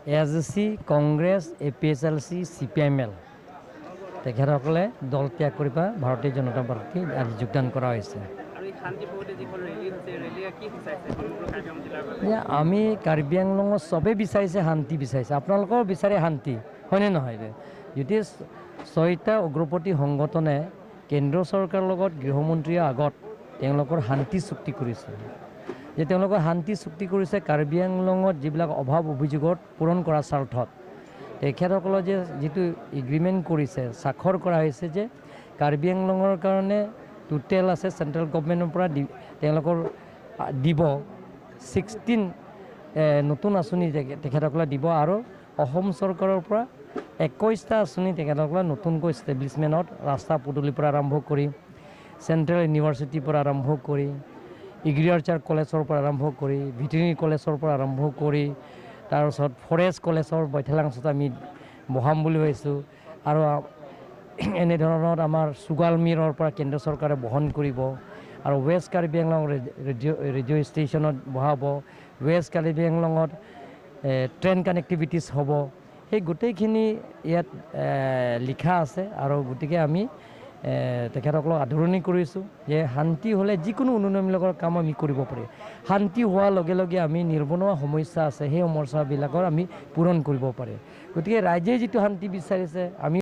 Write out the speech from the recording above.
A S J C, Congress, A P H L C, C P I M L, তেখেতসকলে দল ত্যাগ কৰি পেলাই ভাৰতীয় জনতা পাৰ্টীত আজি যোগদান কৰা হৈছে। আৰু এই শান্তি পথে যিখন ৰেলী হৈছে, ৰেলীয়ে কি সূচাইছে সমগ্ৰ কাৰ্বি আংলং জিলাৰ বাবে? যে আমি কাৰ্বি আংলঙত চবেই বিচাৰিছে, শান্তি বিচাৰিছে, আপোনালোকেও বিচাৰে শান্তি, হয়নে নহয়? যদি ছয়টা উগ্ৰপন্থী সংগঠনে কেন্দ্ৰ চৰকাৰৰ লগত গৃহমন্ত্ৰীৰ আগত তেওঁলোকৰ শান্তি চুক্তি কৰিছে, যে তেওঁলোকৰ শান্তি চুক্তি কৰিছে কাৰ্বি আংলঙত যিবিলাক অভাৱ অভিযোগত পূৰণ কৰাৰ স্বাৰ্থত, তেখেতসকলৰ যে যিটো এগ্ৰিমেণ্ট কৰিছে, স্বাক্ষৰ কৰা হৈছে যে কাৰ্বি আংলঙৰ কাৰণে টোটেল আছে চেণ্ট্ৰেল গভমেণ্টৰ পৰা দি তেওঁলোকৰ দিব 16 নতুন আঁচনি তেখেতসকলে দিব আৰু অসম চৰকাৰৰ পৰা 21টা আঁচনি তেখেতসকলে নতুনকৈ এষ্টাব্লিছমেণ্টত ৰাস্তা পদূলিৰ পৰা আৰম্ভ কৰি, চেণ্ট্ৰেল ইউনিভাৰ্চিটিৰ পৰা আৰম্ভ কৰি, এগ্ৰিকালচাৰ কলেজৰ পৰা আৰম্ভ কৰি, ভেটেৰিনেৰী কলেজৰ পৰা আৰম্ভ কৰি, তাৰপিছত ফৰেষ্ট কলেজৰ বৈঠালাংছত আমি বহাম বুলি ভাবিছোঁ আৰু এনেধৰণৰ আমাৰ চুগাৰ মিলৰ পৰা কেন্দ্ৰ চৰকাৰে বহন কৰিব আৰু ৱেষ্ট কাৰ্বি আংলং ৰেডিঅ' ষ্টেচনত বহাব, ৱেষ্ট কাৰ্বি আংলঙত ট্ৰেইন কানেক্টিভিটিছ হ'ব। সেই গোটেইখিনি ইয়াত লিখা আছে আৰু গতিকে আমি তেখেতসকলক আদৰণি কৰিছোঁ যে শান্তি হ'লে যিকোনো উন্নয়নমূলক কাম আমি কৰিব পাৰি। শান্তি হোৱাৰ লগে লগে আমি নিবনুৱা সমস্যা আছে, সেই সমস্যাবিলাকৰ আমি পূৰণ কৰিব পাৰি। গতিকে ৰাইজে যিটো শান্তি বিচাৰিছে, আমি